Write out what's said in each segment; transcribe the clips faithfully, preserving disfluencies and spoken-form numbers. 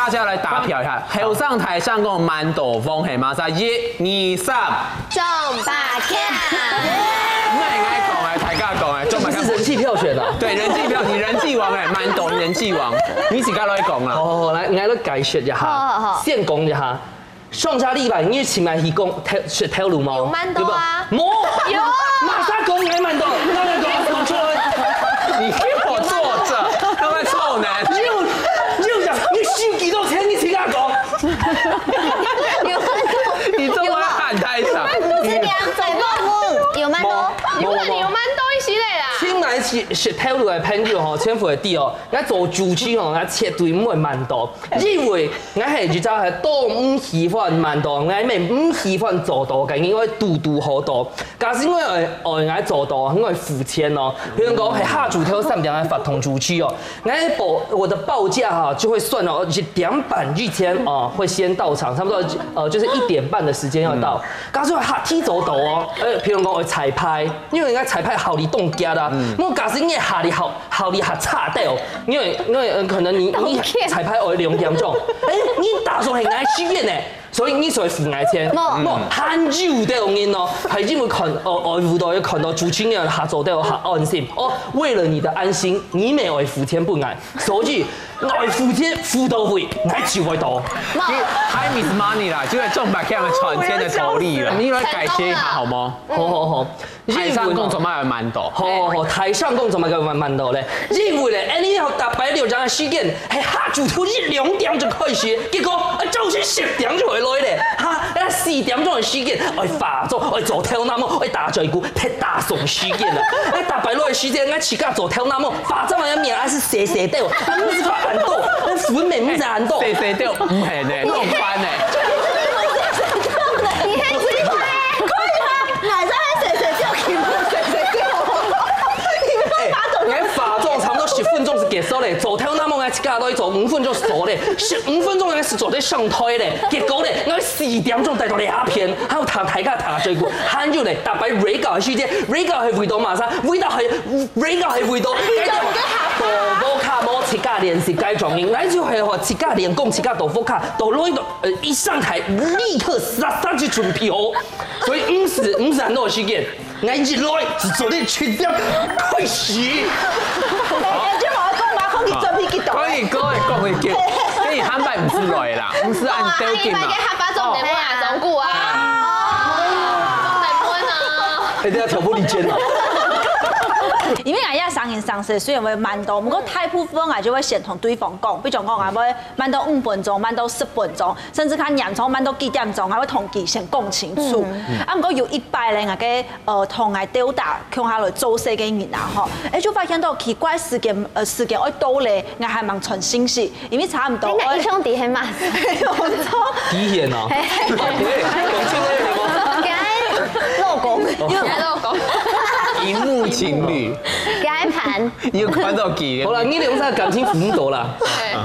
大家來打票一下，後生大聲講饅頭王係麼儕？一、二、三。中八強。毋係𠊎講个，大家講个，中八強。這不是人氣票選啊。對，人氣票，你人氣王欸，饅頭人氣王，你自家來講啦。好，好，好，來，𠊎來解釋一下，好，好，好。先講一下。上下禮拜你請𠊎去講頭，食頭路無？有饅頭啊。對吧？無。有啊。麼儕講𠊎饅頭？麼儕講？講出來。你給我坐著，他們臭男。有，有呀，你收幾多錢？你自家講。有饅頭。你做麼个喊大聲？有饅頭。有饅頭。有饅頭一些嘞啦。請來食，食頭路个朋友吼，千萬愛知哦，𠊎做主持吼，𠊎絕對毋會饅頭。 因為𠊎係一隻係當毋喜歡饅頭，𠊎乜毋喜歡做到个人，𠊎堵堵好到。假使𠊎愛，愛𠊎做到，𠊎愛付錢哦。比如講係下晝頭三點个活動主持哦，𠊎報，我的報價哈，就會算哦，一點半以前哦，會先到場，差不多，呃，就是一點半的時間要到。假使下，提早到哦，呃，比如講愛彩排，因為𠊎彩排效率當低啦。我假使𠊎下哩好， 效率較差兜，因為，因為，呃，可能你，你彩排愛兩點鐘，欸，你打算係𠊎時間呢，所以你就愛付𠊎錢。無。無，還有兜人哦，係因為看，哦，愛付到，看到主持人下晝兜較安心。哦，為了你的安心，你乜愛付錢分𠊎，所以愛付錢付到位，𠊎就會到。你還Miss Money啦，就係中八強个賺錢个道理啦。你來解釋一下好無？好，好，好。 大聲講做麼个愛饅頭？好，好，好，大聲講做麼个愛饅頭咧？因為咧，恁樣吼，逐擺了這時間，係下晝頭一兩點就開始，結果，啊，朝晨十點就會來咧，哈，啊，四點鐘个時間，愛化妝，愛做頭那毛，愛打嘴鼓，忒打爽時間了。啊，逐擺來个時間，𠊎自家做頭那毛，化妝个面還係細細兜，啊，毋係恁多，啊，粉乜毋係恁多。細細兜，毋係呢，弄翻呢。你很奇怪。 𠊎在該踅踅走，根本踅踅走。哎，𠊎化妝差不多十分鐘就結束咧，做頭那毛𠊎自家都做五分鐘就做咧，十五分鐘𠊎就做得上台咧，結果咧，𠊎四點鐘帶到這片，還有同大家打嘴鼓，還有咧，逐擺Rega个時間，Rega係為到麼儕？為到係，Rega係為到，該種都無卡無自家練習該種人，𠊎就係吼自家練功，自家都無卡，都來到，呃，一上台立刻煞煞就準備好。 所以毋使，毋使恁多時間，𠊎一來就做得七點開始。大家就好好講嘛，好去準備去讀。可以，各位，各位，可以，可以，下擺毋使來啦，毋使恁兜緊嘛。下擺个下擺做節目啊，中午啊。哦，做節目啊。一定要挑拨離間哦。因為𠊎也相信上司雖然會饅頭，毋過大部分啊就會先同對方講，比如講啊，會 饅頭五分鐘，饅頭十分鐘，甚至較嚴重，饅頭幾點鐘，還會同佢先講清楚。啊，毋過有一擺咧，𠊎个，呃，同𠊎鬥打共下來做事个人啊，吼，欸，就發現到奇怪，時間，呃，時間愛到咧，𠊎還吂傳信息，因為差毋多愛。應該一兄弟係嘛？有錯。底線哦。嘿。講出來有無？該老公。該老公。螢幕情侶。該盤。你有看到幾個？好啦，你兩儕感情浮毋到啦。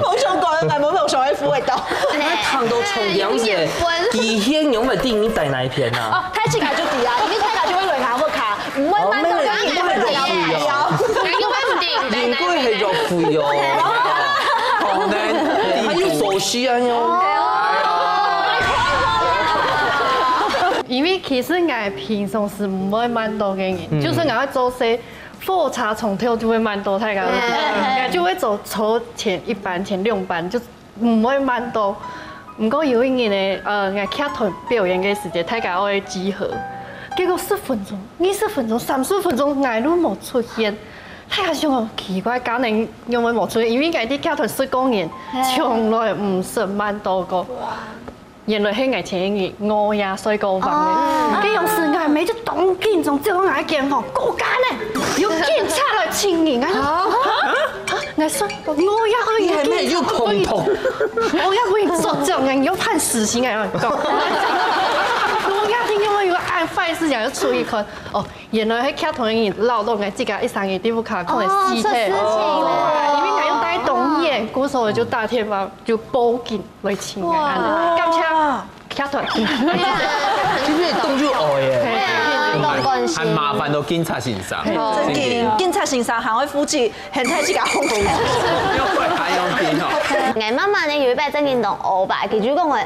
無相干，𠊎無無相干浮會到。𠊎聽到重點係，底線永遠定你戴哪一片啊？哦，大自家就知啊，因為大家就會輪下屋下，毋會慢到哦，你會落水哦。應該係落水哦。好呢，還有手勢啊喲。因為其實𠊎平常時毋會慢到个人，就算𠊎愛做事，火車從頭就會慢到，大家都知，𠊎就會坐，坐前一班、前兩班，就 毋會慢到。毋過有一日呢，呃，𠊎劇團表演个時節，大家愛集合，結果十分鐘、二十分鐘、三十分鐘，𠊎都無出現。大家想講奇怪，今日仰會無出現？因為𠊎在劇團十過年，從來毋識慢到過。原來係𠊎前一日熬夜睡過晏个。該當時𠊎姆就當緊張，走到𠊎間房，過間呢，有警察來尋人啊！啊！ 𠊎說，我也愛，你還沒有空頭。我也愛做這樣，你要判死刑啊！講，我也聽見有恁壞事情，就出去看。哦，原來該劇團个人鬧到𠊎自家一生日都毋敢看个事情。哦，出事情了。因為𠊎又戴東眼，故所就打電話就報警來尋𠊎。哇。感謝劇團。其實當有愛耶，嘿，當關心。還麻煩到警察先生，正經，警察先生還會負責，現在自家控制。又會還要緊哦。𠊎媽媽呢有一擺正經當烏白，佢就講話，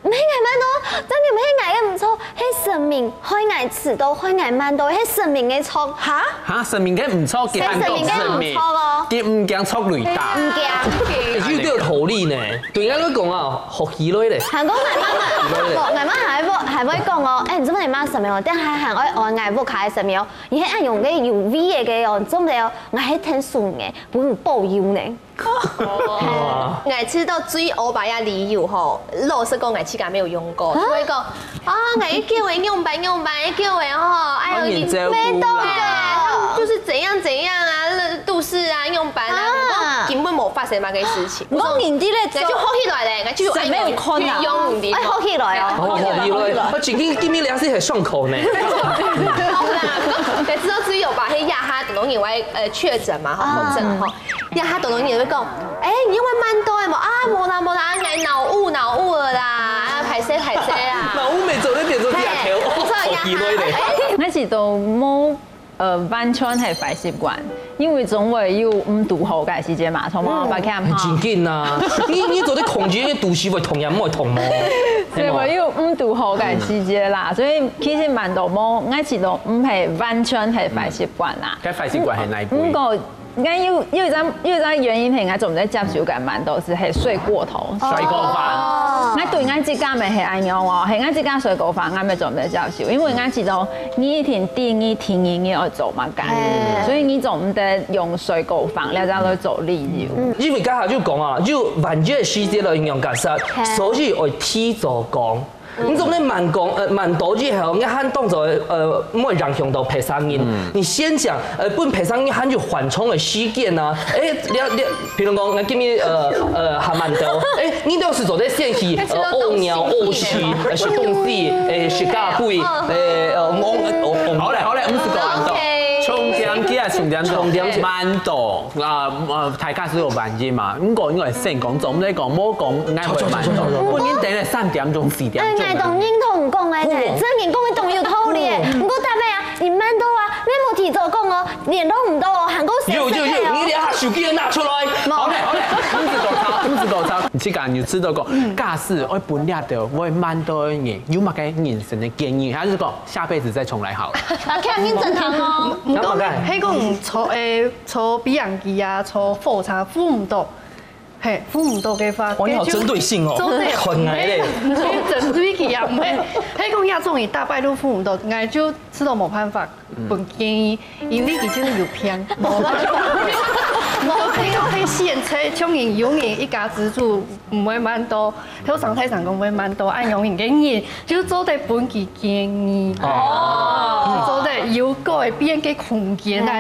毋係𠊎慢到，正經毋係𠊎个毋著，係神明害𠊎遲到，害𠊎慢到，係神明个錯。哈？哈，神明个毋著，佢還講神明，神明个毋著哦佢毋驚著雷打。毋驚。有兜道理呢。對𠊎來講啊，學起來咧。還講𠊎媽媽，無，𠊎媽還會還會講哦，哎，你做麼个罵神明哦？但係還愛愛𠊎屋下个神明哦，你係恁樣个有威嚴个哦，做毋得哦，𠊎係天神个，分你保佑呢。 𠊎知道最烏白个理由吼，老實講，𠊎自家沒有用過，就會講，啊，𠊎一叫佢用白用白，一叫佢吼，哎呦，你沒到哎，他們就是怎樣怎樣啊，都市啊，用白啊，啊根本沒發生麼个事情。我講你這個那就好起來嘞，那就有誰沒有看啊用你的哎，好起來哦。哦，學起來，啊，正經今日聊是很爽口呢。好啦，也知道自己有吧？嘿呀哈，等到你會呃確診嘛，哈，確診哈。呀哈，等到你會講，哎，你會慢到的無？啊，無啦無啦，哎腦霧腦霧了啦，啊，歹勢歹勢啊。那我每週都變成這樣，嘿，不錯呀學起來咧。哈。𠊎係都無呃完全係壞習慣，因為總會有毋堵好个時節嘛，同埋白天很正經啊，你你做得控制你肚屎會痛也毋會痛無？所以會有毋堵好个時節啦，所以其實慢到無，𠊎係都毋係完全係壞習慣啦。該壞習慣係哪一部分？毋過，𠊎有有一隻有一隻原因係𠊎做毋得接受个慢到係係睡過頭。睡過頭。𠊎對𠊎自家乜係恁樣哦，係𠊎自家睡過頭，𠊎乜做毋得接受，因為𠊎知道你一定第二、第二你愛做麼个，所以你做毋得用睡過頭了再來做理由。因為剛才就講啊，就晚間時節來影響假設，所以愛提早講。你做得慢講，呃，慢到以後，你還當作呃，毋會影響到別儕人。你先講，呃，分別儕人還有緩衝个時間啊。哎，了了，比如講，𠊎今日呃呃還慢到，哎，你都係做得先去呃屙尿、屙屎、呃食東西、哎食咖啡、哎呃摸摸。好嘞好嘞，毋使講恁多。重點幾啊？重點重點慢到啊，呃，大家係有原因嘛。毋過因為先講，總毋得講，莫講𠊎會慢到，本人等下三點鐘、四點哎，𠊎當鐘。認同講个呢，真人講个當有道理。毋過大妹啊，你慢到啊，你無提早講哦，聯絡毋到哦，還過有有有，你這下手機拿出來。好嘞好嘞，毋使講吵，毋使講吵。你自家有知道講，假使愛分這條會慢到个人，有麼个人生个建議，還係講下輩子再重來好了？啊，看認真聽哦。毋過，係講坐誒坐飛行機啊，坐火車赴毋到，嘿，赴毋到个話，哇，你好針對性哦，做得很矮嘞。針對佢啊，毋係，係講這種人大概都赴毋到，𠊎就知道無辦法，分建議，因為佢就有病，無辦法。無，係講係現在，像人有人一家之主，毋會慢到，後生大聲講會慢到，恁樣人个人，就做得分佢建議。哦，做得有改變个空間啊。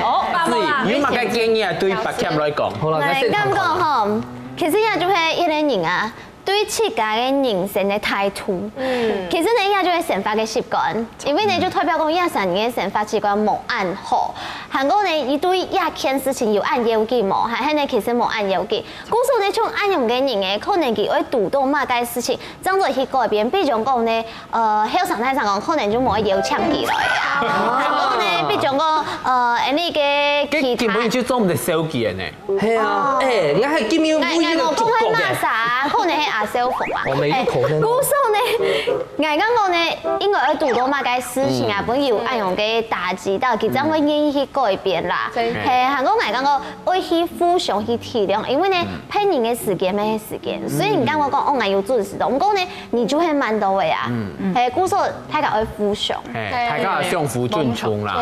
哦，爸爸啊，你有麼个建議啊？對白camp來講，好了，那來，現場感覺吼，其實也就係一個人啊，對自家个人生个態度。嗯，其實呢，也就係生活个習慣，因為呢，就代表講，這三年个生活習慣無恁好。還過呢，佢對這件事情有恁要緊無？還係呢，其實無恁要緊。故所呢，像恁樣个人呢，可能佢會堵到麼个事情，正做去改變。比如講呢，呃，後生大聲講，可能就無邀請佢來啊。然後呢，比如講，呃，恁呢个其他。根本就做毋得消極个呢。係啊，哎，𠊎還今日哎，有一個觸覺哎，我講係麼哎。儕？可能係阿少福啊。我沒有口紅哎故所呢，𠊎感覺呢，應該愛堵到麼个事情啊，分有恁樣个打擊到，佢正會願意去改變啦。真的係，還過𠊎感覺愛去互相去體諒，因為呢，騙人个時間乜係時間，雖然你感覺講哦，𠊎有準時到，毋過呢，你就係慢到位啊。係，故所大家愛互相。哎，大家相互尊重啦，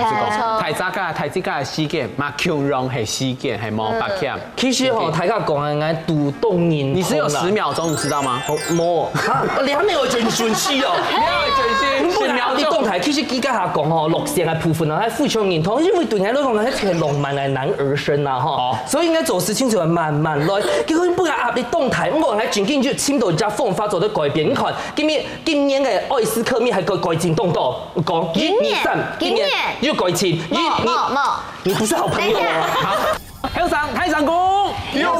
係這個大家个大自家个時間，嘛共樣係時間，係無白camp。其實吼，大家講啊，𠊎堵到人痛啦。你只有十秒鐘，你知道嗎？哦，無，哈，兩秒就生氣哦。不要生氣，不然你動態，其實佢家下講吼，落線个部分啊，還非常認同，因為對𠊎來講，𠊎係浪漫个男兒身啊，吼，所以應該做事情就要慢慢來。結果你不敢壓力動態，毋過𠊎正經就尋到一隻方法做得改變。你看，今日今年个奧斯卡咪還改改進動作，講一今年二三，今年又改進，一無無二，無，你不是好朋友等一下哦。後生，大聲講，有